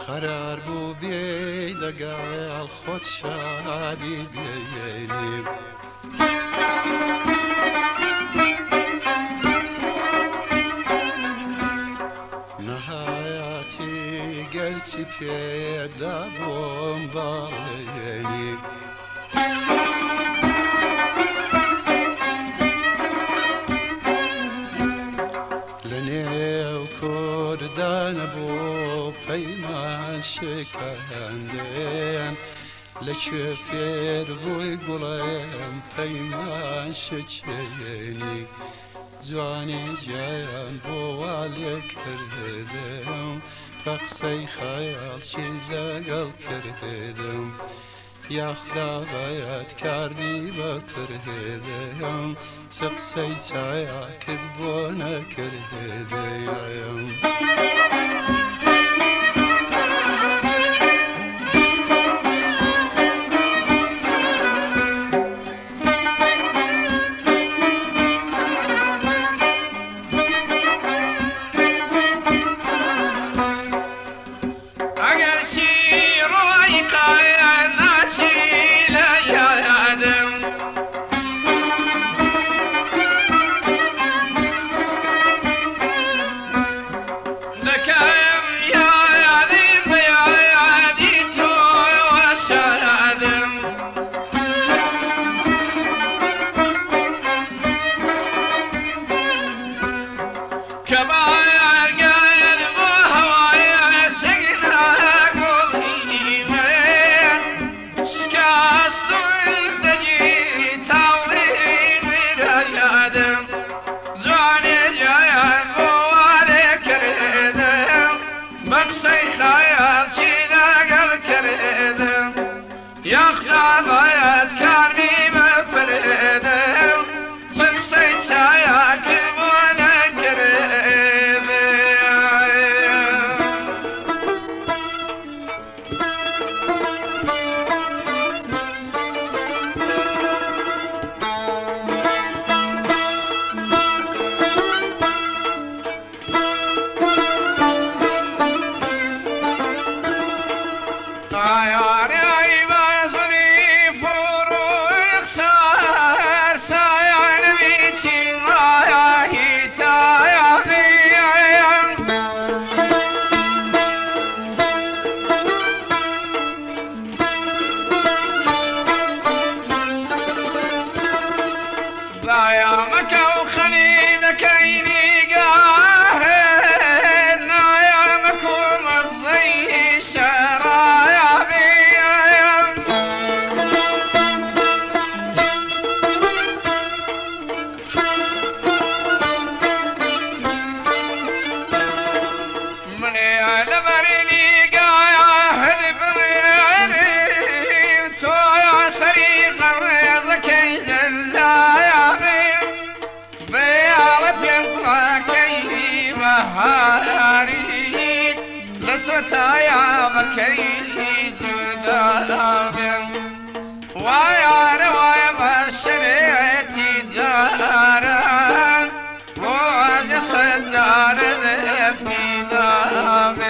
قرار بوو بێ لەگەڵ خۆت شادی بێنی. نەهایەتی گەرچی پێدا بۆم باڵێنی. لەنێو کوردانە بۆ پەیمان شکاندێن، لەکوێ فێر بووی گوڵێم پەیمان شچێنی. جوانی گیان بۆ وا لێ کردم، بە قسەی خەیاڵچی لەگەڵ کردم. یاخدا بەیاد کردی بە پرهێدەم، چ قسەی چایەکت بۆ نەکردەیم. قيامك جدابم ويا روايا بشريتي جارا وجسد جار في دابم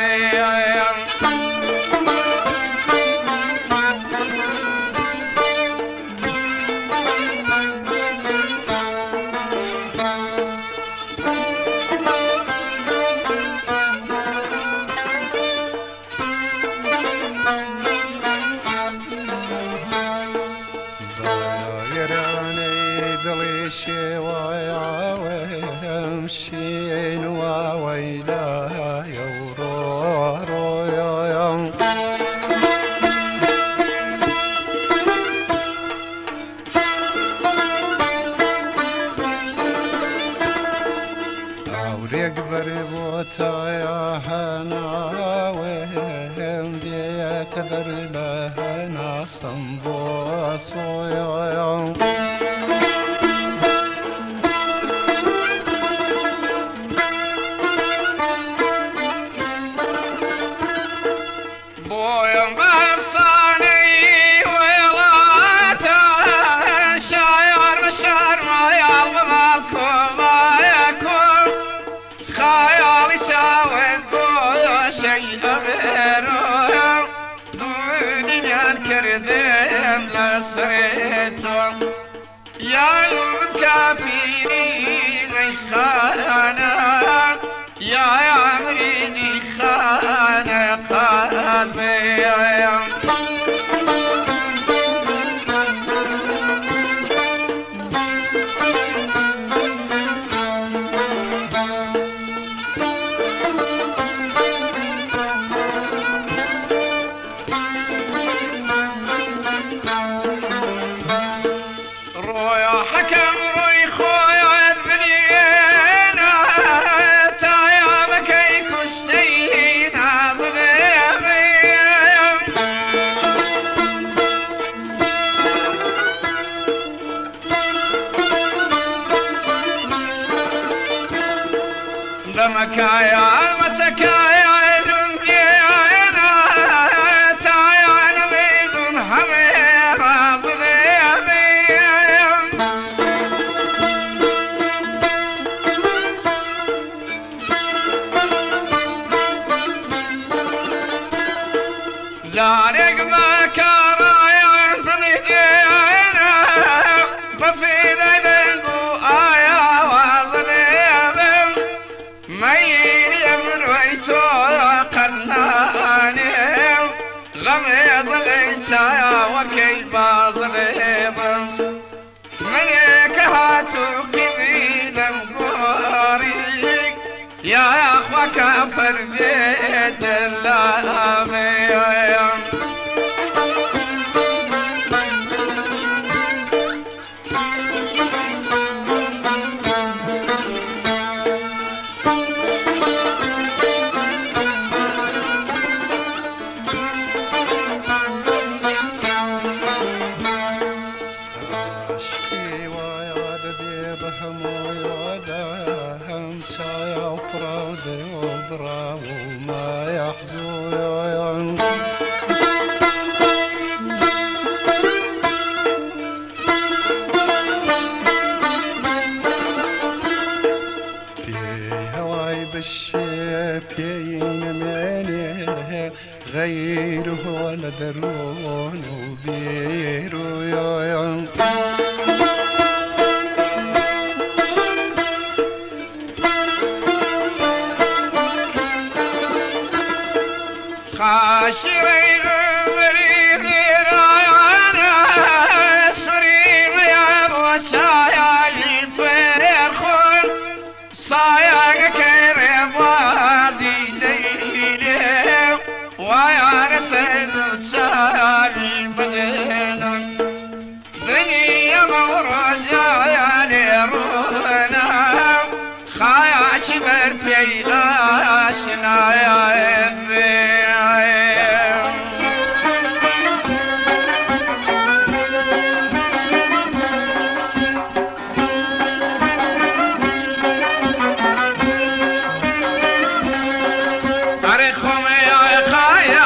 أرخم يا خايا.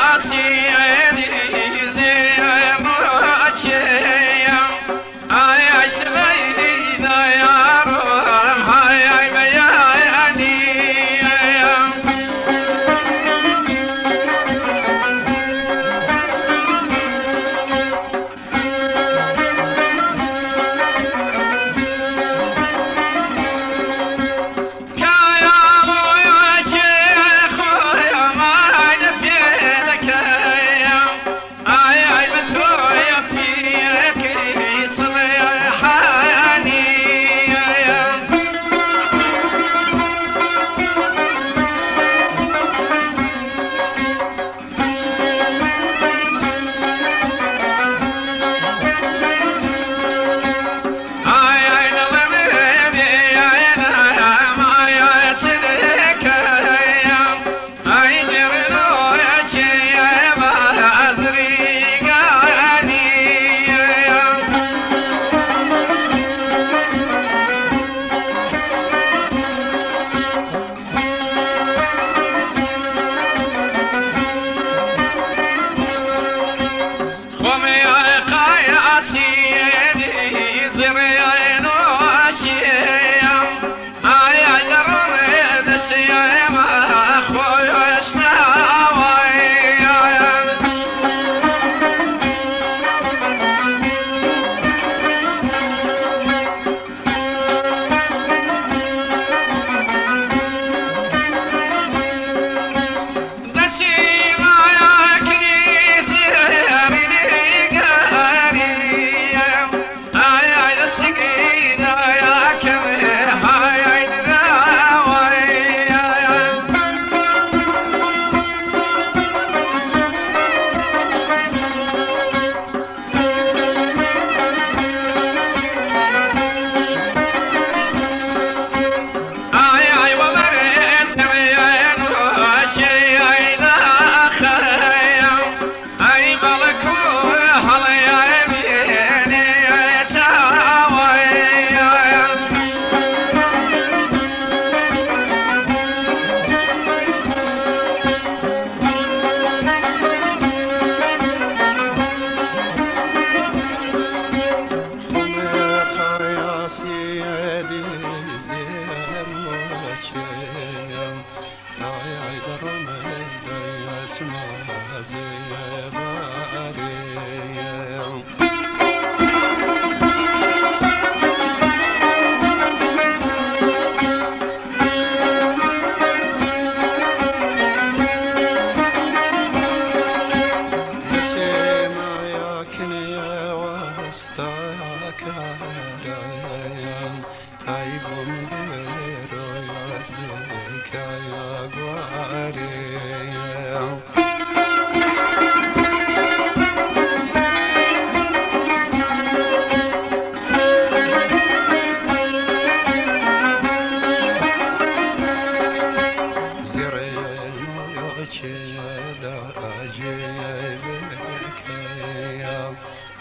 بکەیم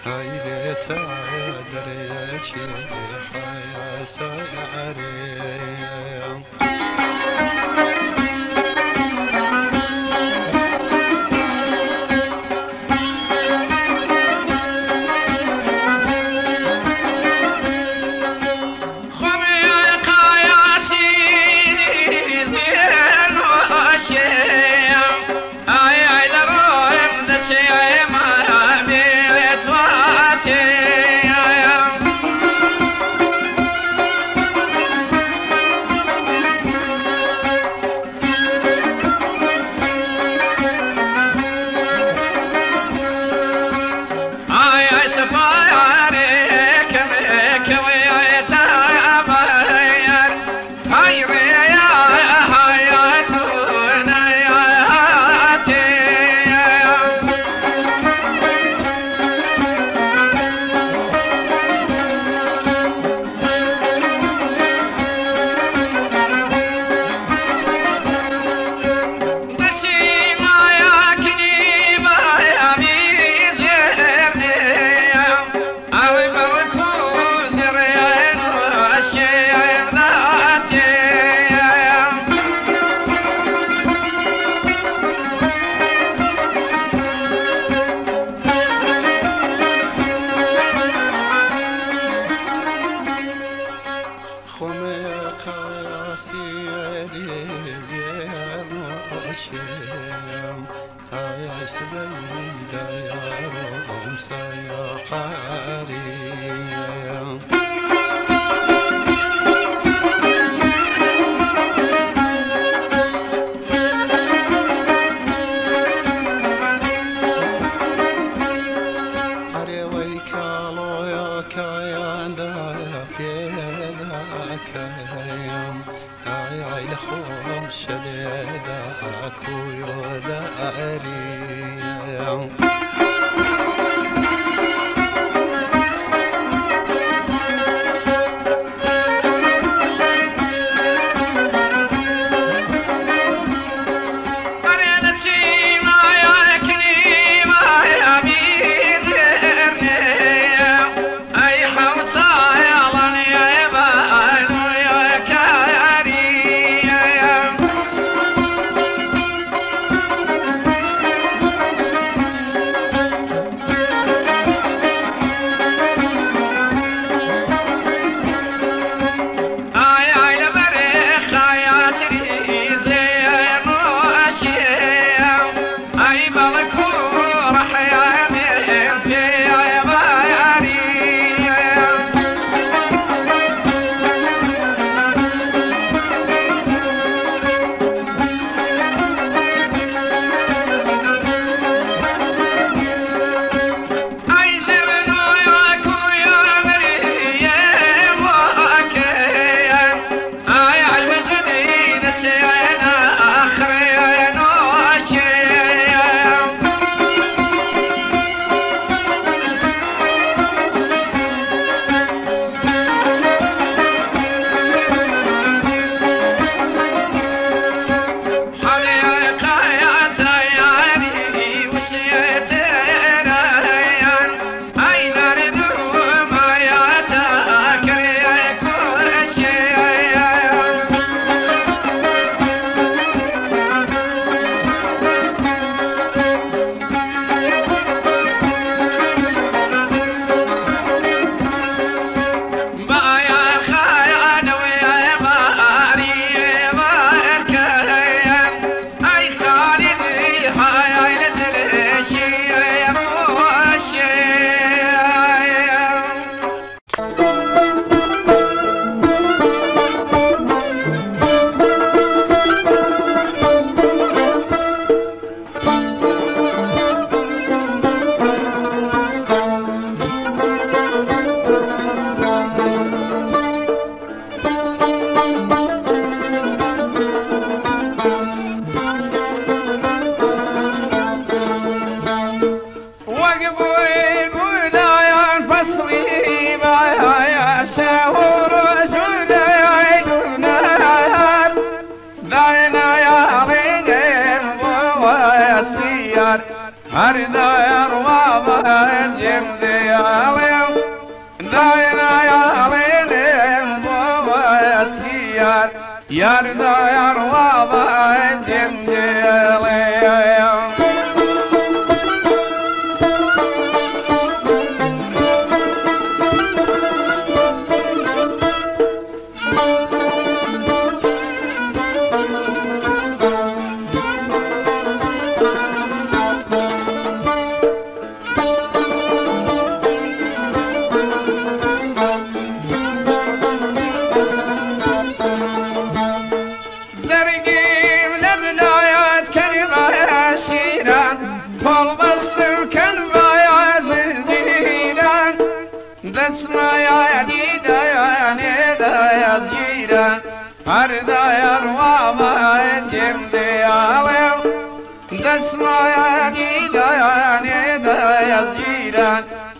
ئای بێتە دەرێکی حەسارێ. دا يروى جمدي عليم داينا يا عليم بواسيار يار دا يروى جمدي عليم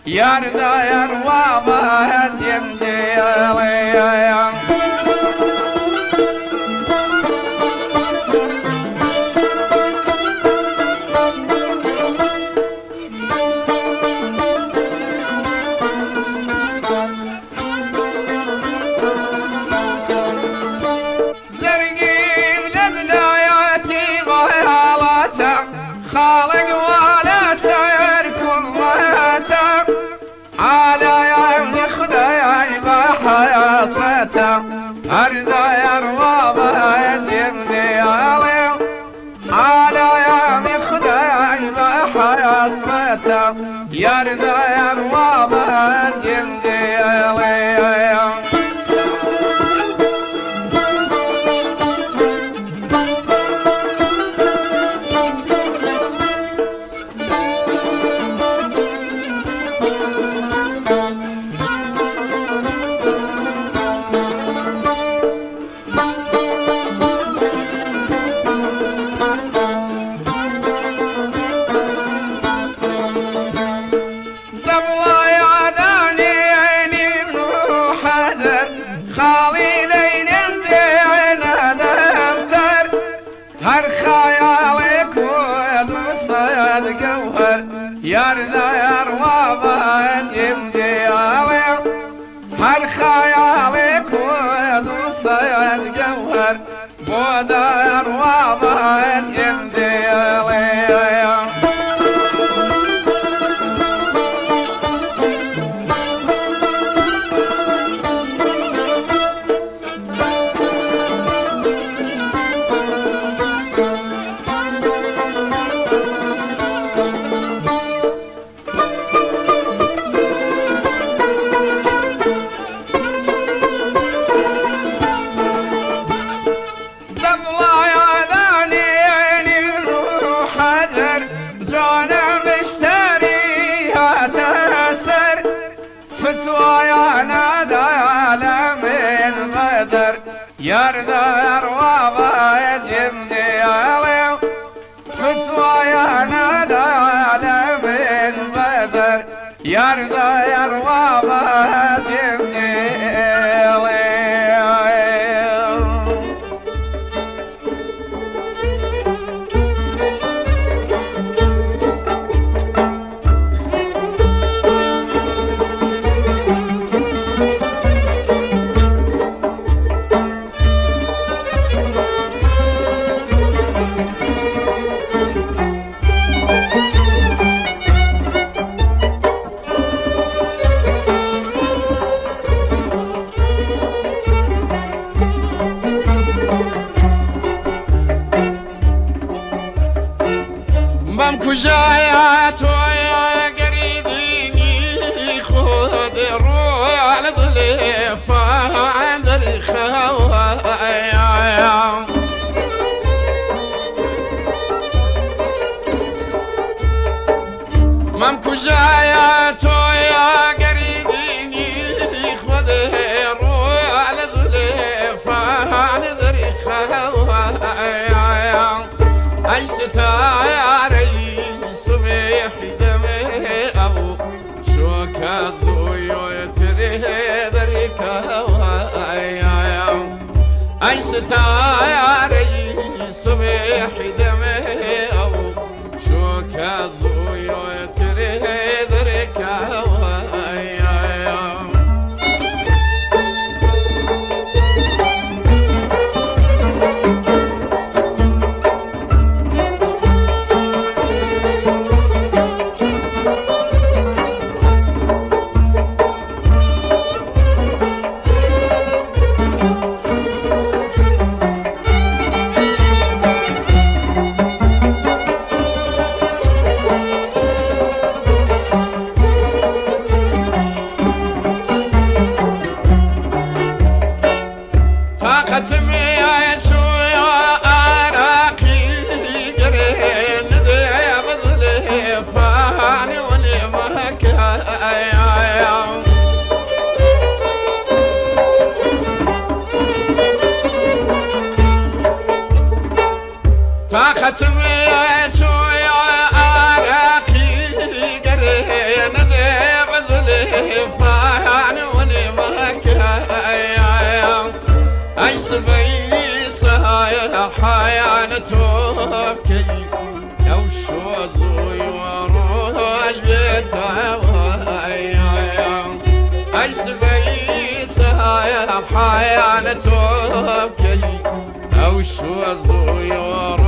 يار دا يروى جمدي عليم زرقي لدناياتي غالتا خالق ولا سير كل ماتا على يا خداي بحسرته أرضى يروى جمدي عليم على يا خداي بحسرته يرضى يروى جمدي عليم ستاري صبح دمي أو شو كازو. الحياة تبكي أو شو زيور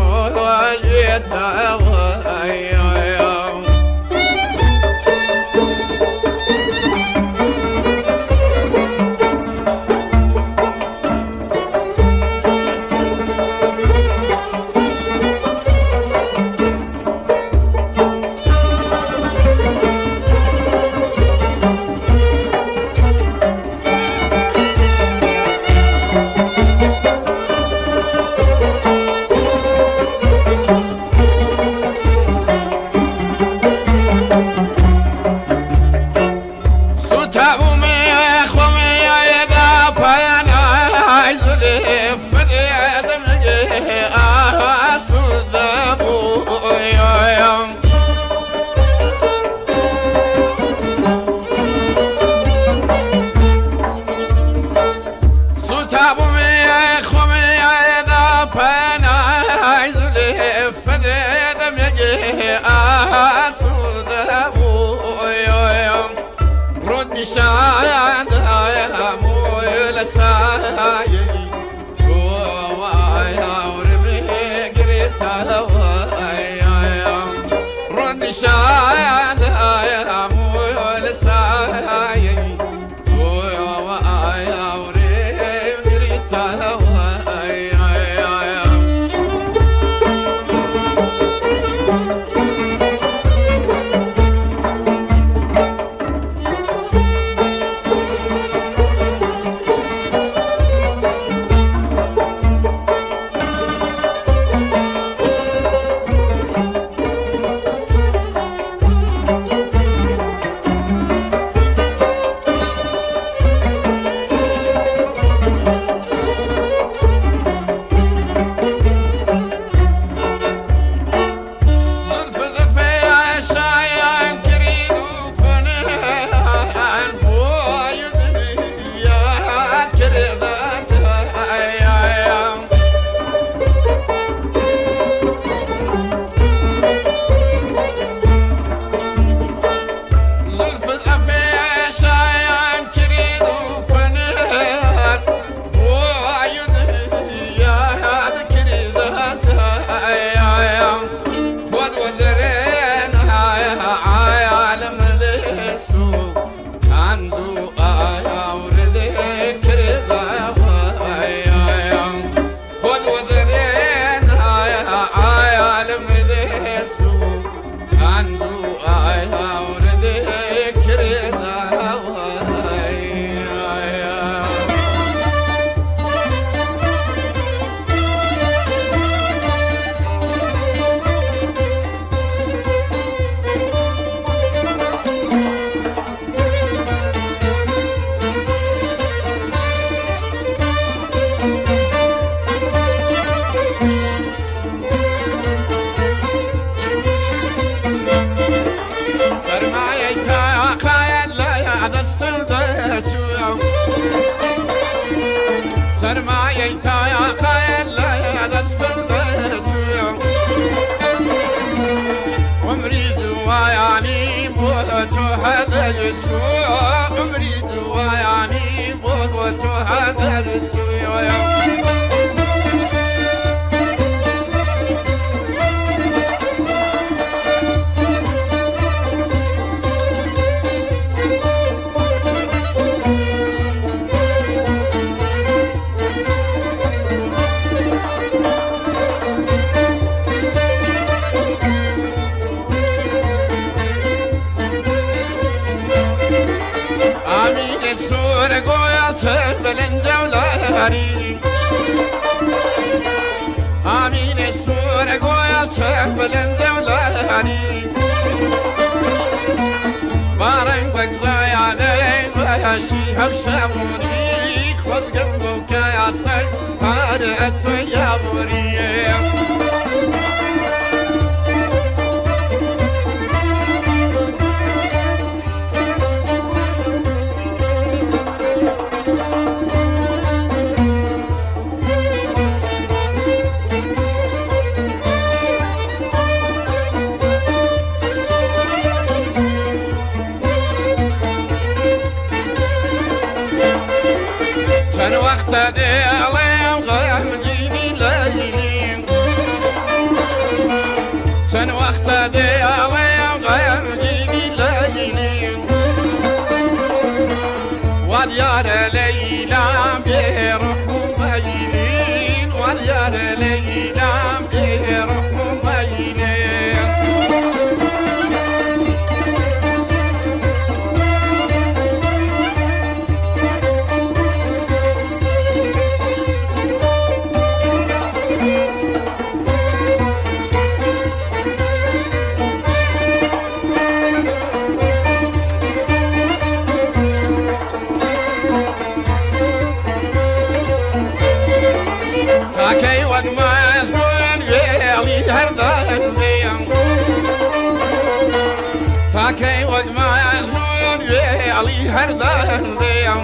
تاکەی وەک مەجنون وێڵی هەردەم بێم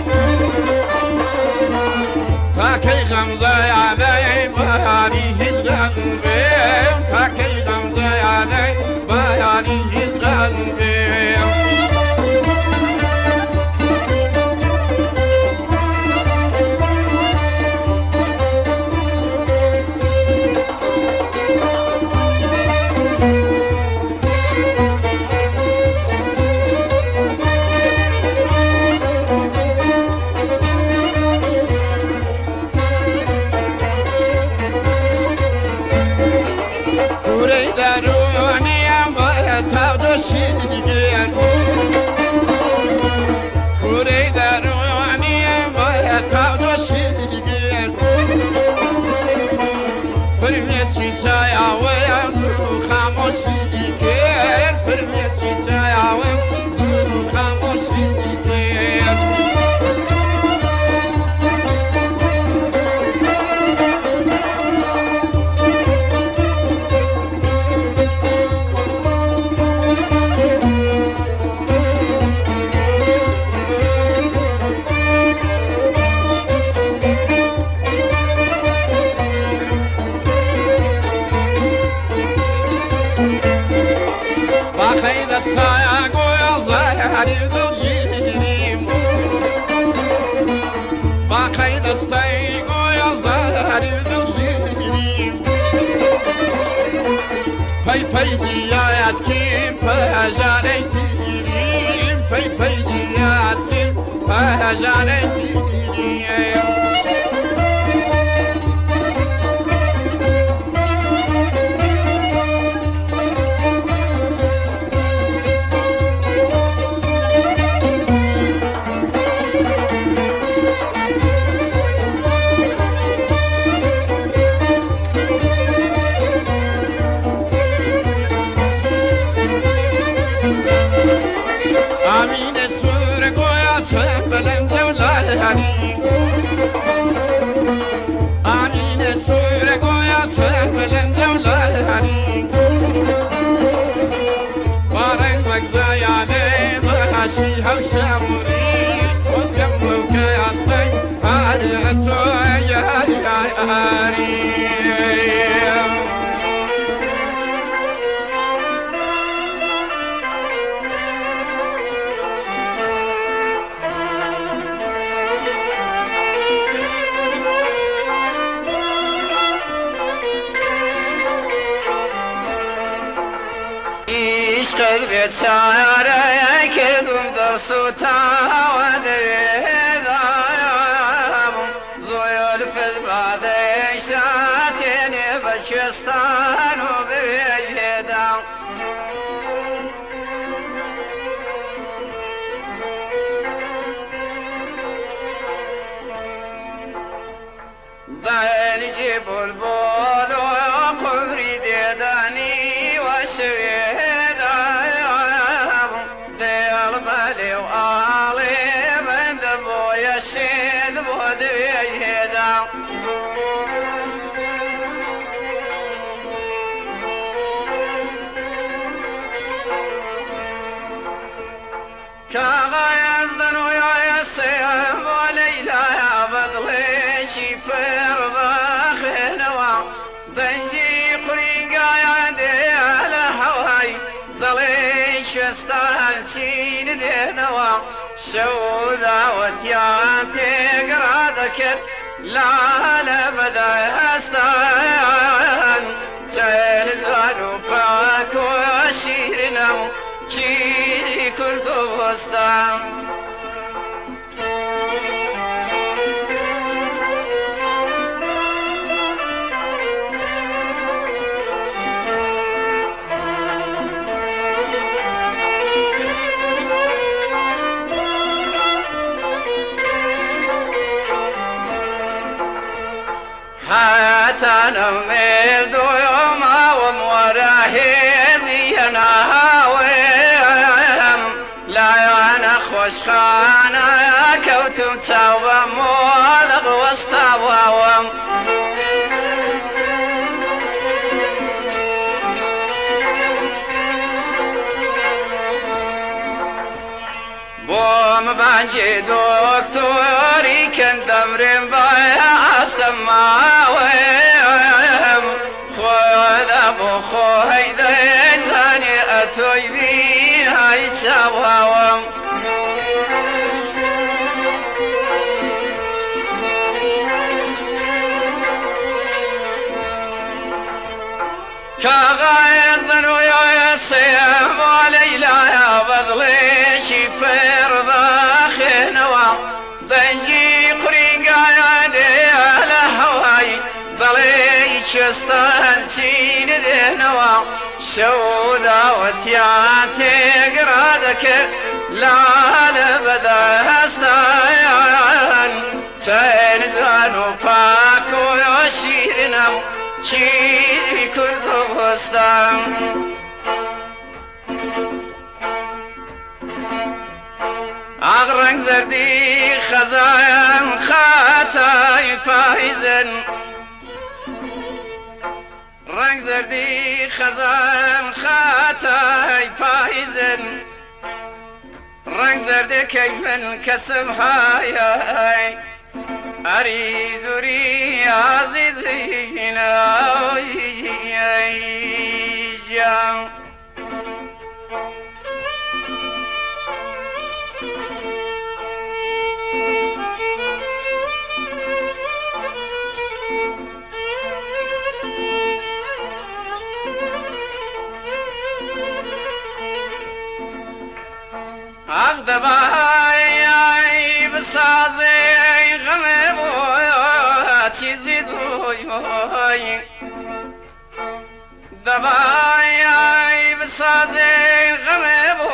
تاکەی غەمزەیانەی بەیانی هیجران بێم تاکەی غەمزەیانەی بەیانی هیجران بێم پی زیاد کرد پهجانەی پیریم پی پی زیاد کرد پهجانەی پیریم ئامینە سوورە گۆیا چەند بەلەندە و لانی بارەنگ وەک زایانێ بەهاشی هەوشەموری خۆزگەم بەو کەیاسەی ئاری تۆ یای ئاری بیچاره کردم در سوتا و دیدم زویل فزباده شاتین بشستان و بیدم دل بلبل و قبری دیدانی و شوی شو دعوتيان تقرا ذكر لا لا بدا هستان تنزل وفاك وشيرنا كي كردوستان أنا مردو يوم ومراهزي أنا ويم لا أنا خوش خانا كوتم تاوم مولغ وسطاوم خۆم بانجی دکتۆری کەن دەمرم بە ئاستەماوەم خۆدا بۆ خۆی دەزانێ ئەتۆی بینای چاواوم کاغایز دەنوی سێم لەیلایە بەدڵێکی پێڕبەخێنەوە دەنگی قورینگایە دێ لە هەوای دەڵێ شێستان چین دێنەوە شەو داوەتیان تێگرا دەکرد لالە بەدەستان چەند جوان و پاک و شیرنم شیری کوردستان ئاغ ڕەنگ زەردی خەزان خاتای پایزن ڕەنگ زەردی خەزان خاتای پایزن ڕەنگ زەردەکەی من کەسم هایای ئەری دووری ئازیزینە ژیان دەبای بسازێ غەمێ بۆ چیزی دوی دەبای بسازێ غەمێ بۆ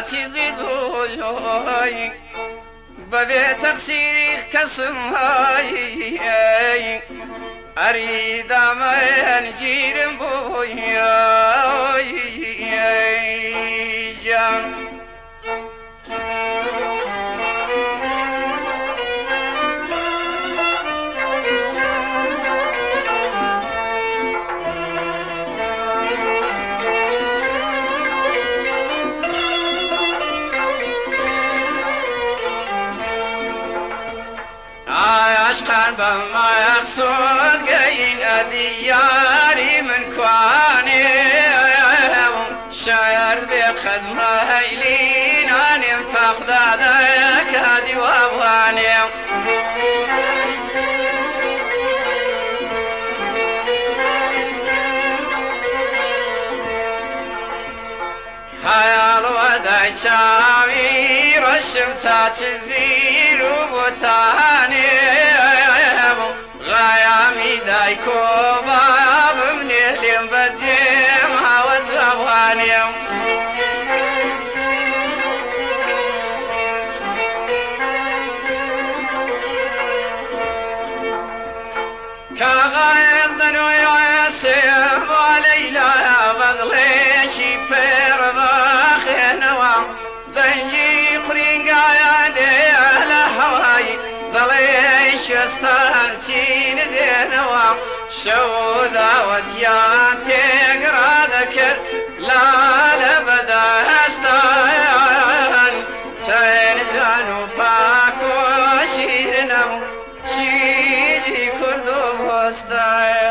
چیزی دوی بەبێ تەقسیری کەسم های ئەری دامەن گیرم بۆی جان. عشقان بما يقصد قين دیاری من کوانێ شاعر بخدمە هەیلینانێم تا خدا دەکا دیوانێ خەیاڵ وەدای چاوی ڕەشم تا چ زیر و بۆتانێ غایامی دایکۆ بابم نێلێم بەجێم هاوە جوابوانێم کاغایز دەنوی سێم لەیلا بەدڵێکی پێڕبەخێنەوە دەنگی قورینگایە دێ لە هەوای دەڵێ شێستان چین دێنەوە شەو داوەتیان تێگرا دەکرد لالە بەدەستان چەند جوان و پاک و شیرنەم شیری کوردستان.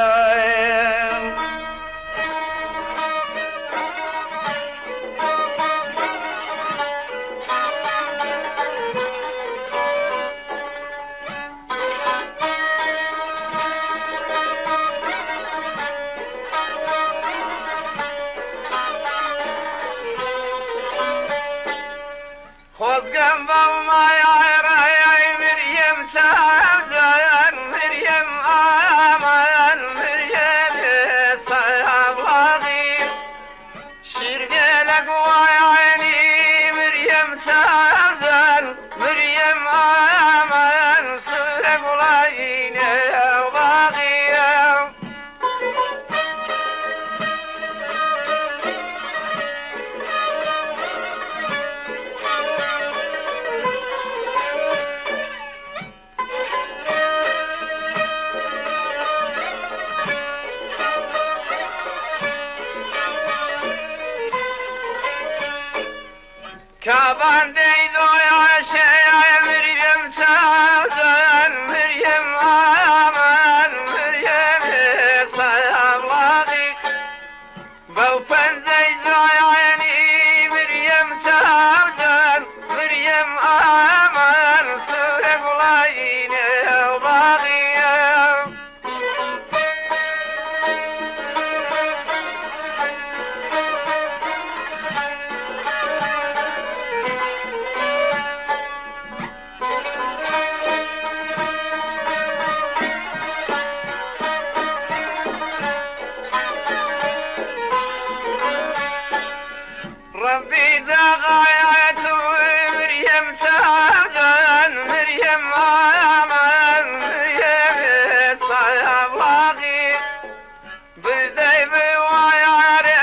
خۆزگەم بەو مایای مریم چاوجان مریم ئامان مریم سەیابڵاغی شیرگێ لە گوایانی مریم چاوجان مریم ئامان سوورە گوڵاینێ باغیە. کابان دەیدۆ غاية مريم ساجن مريم آمان مريم صيباغي بدي بوياري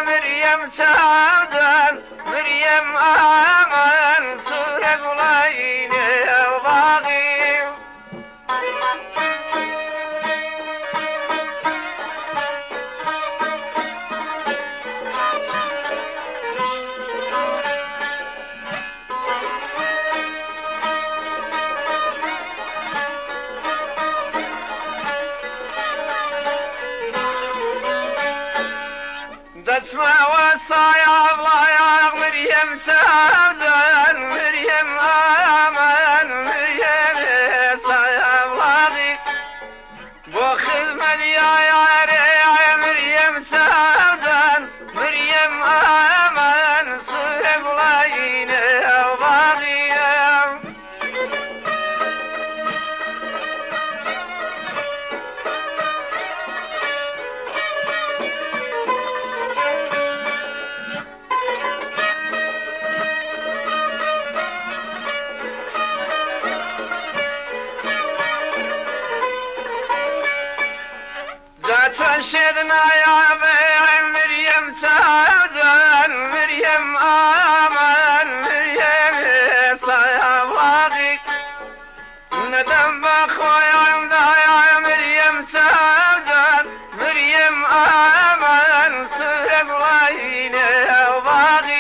مريم ساجن مريم آمان سورة قليل وباغي دسمع وصايا الله مريم ساجن مريم آمان مريم صيا بوخذ مديا يا مريم ساجن مريم آمان صير قليل وباغي شدنا يا بي مريم ساجن مريم آمان مريم صيباغي ندم بخويا يا مريم ساجن مريم آمان سر قليل وباغي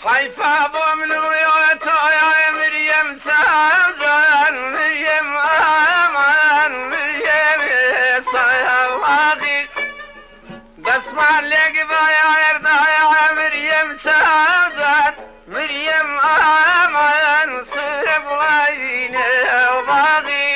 حيفا بومن ويوتو يا مريم ساجن مريم آمان مريم صيباغي بسمع لك يا يرضى يا مريم ساجن مريم آمان صير قليل وباغي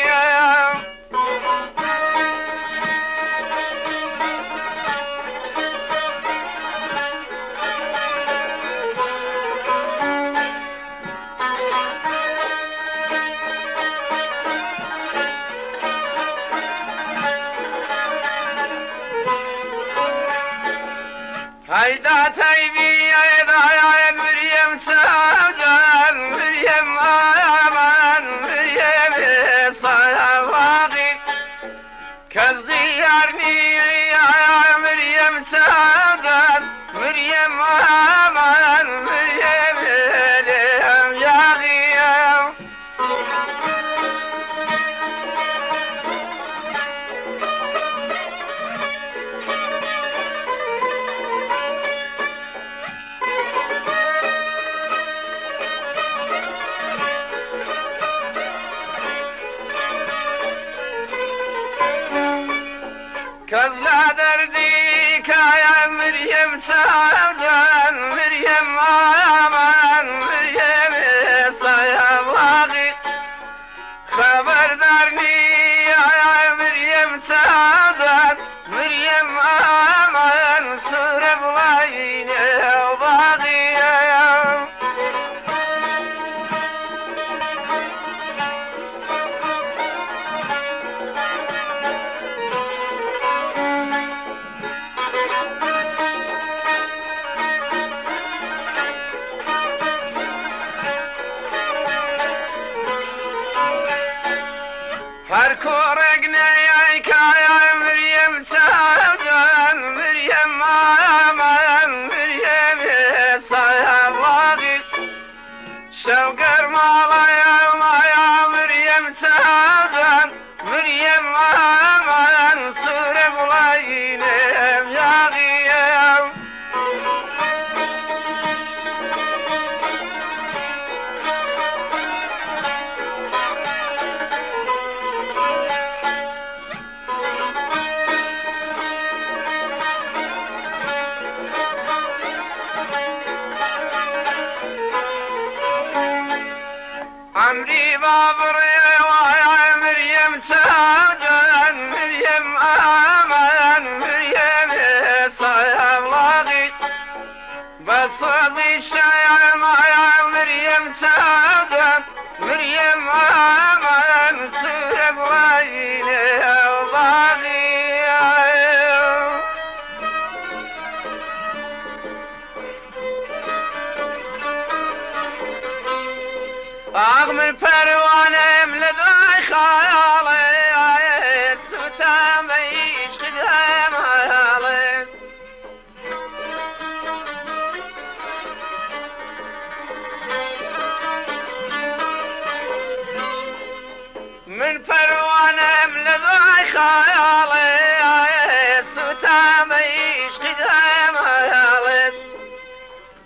هيدا تيبي يا مريم ساجن مريم آمان مريم صيباغي كالغيارني يا مريم ساجن مريم آمان مريم يا غيام كزلا درديك يا مريم ساجن مريم آمان مريم صيباغي خبر دارني يا مريم ساجن مريم آمان سر قليل وباغي هر كورقنا يا مريم ساجن مريم آمان مريم صيباغي شوقر مالا يا مريم ساجن مريم آمان صير قليل يا غيام عمري بابر يا مريم ساجن مريم. شايع مريم سادة مريم ما سورة قويلة وباغي من پروانم لدای خیالی سوتم به عشق جمالت من پروانم لدای خیالی سوتم به عشق جمالت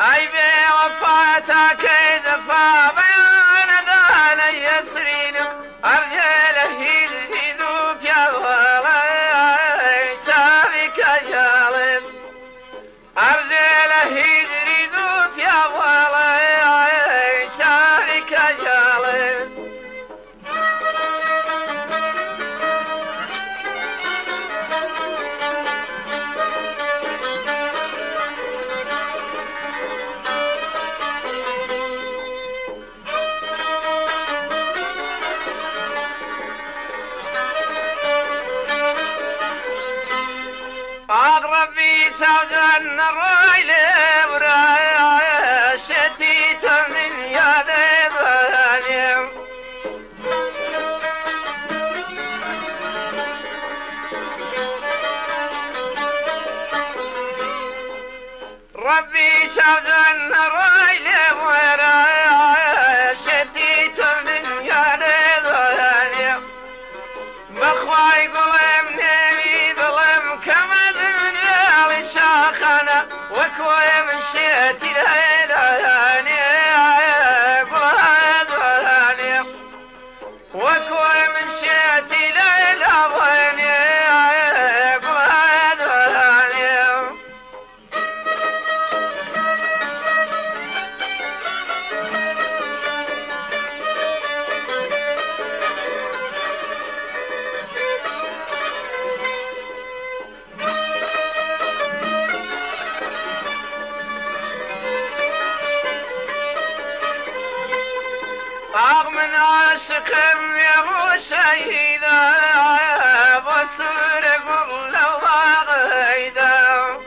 ای بی وفاتا کی دفا يسرين أرجله يدري ذوب يا ولي شافك يا أرجله يدري ذوب يا ولي شافك يا أغربي سوزن الرايل براي شتيت من يا ظالم ربي سوزن الرايل براي شتيت من يا ظالم بخواي قلم نبي ظلم كما شاخنا وكوي من شيتي ليلاني قلاداني وكوي من شيتي ليلاني قلاداني من عاشقم يا ابو شهيدا بصور قل لو غيدا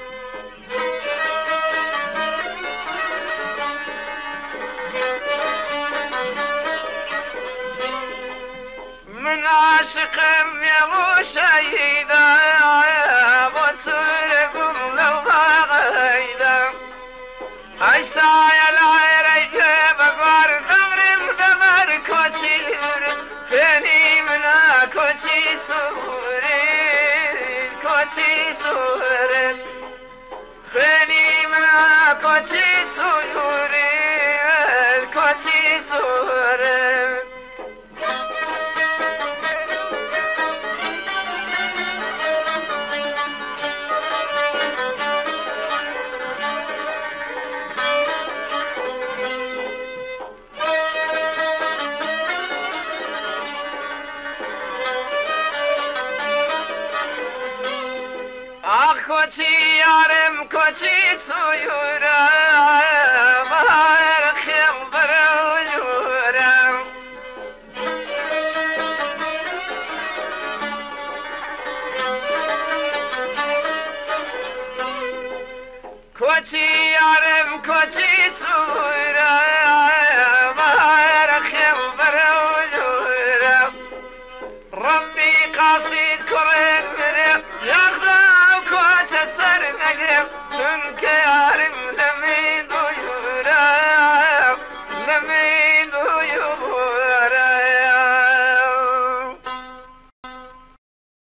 من عاشقم يا ابو شهيدا بصور قل لو غيدا عيسى يا العير بقار فيني منا كوتي سوري كوتي سوري فيني منا كوتي سوري كوتي سوري كوتي يارم كوتي سيورا بهار خبر وجورا كوتي يارم كوتي سيورا بهار خبر وجورا ربي قصيد كريم مريم ياخذ سر مقرب چونك يارم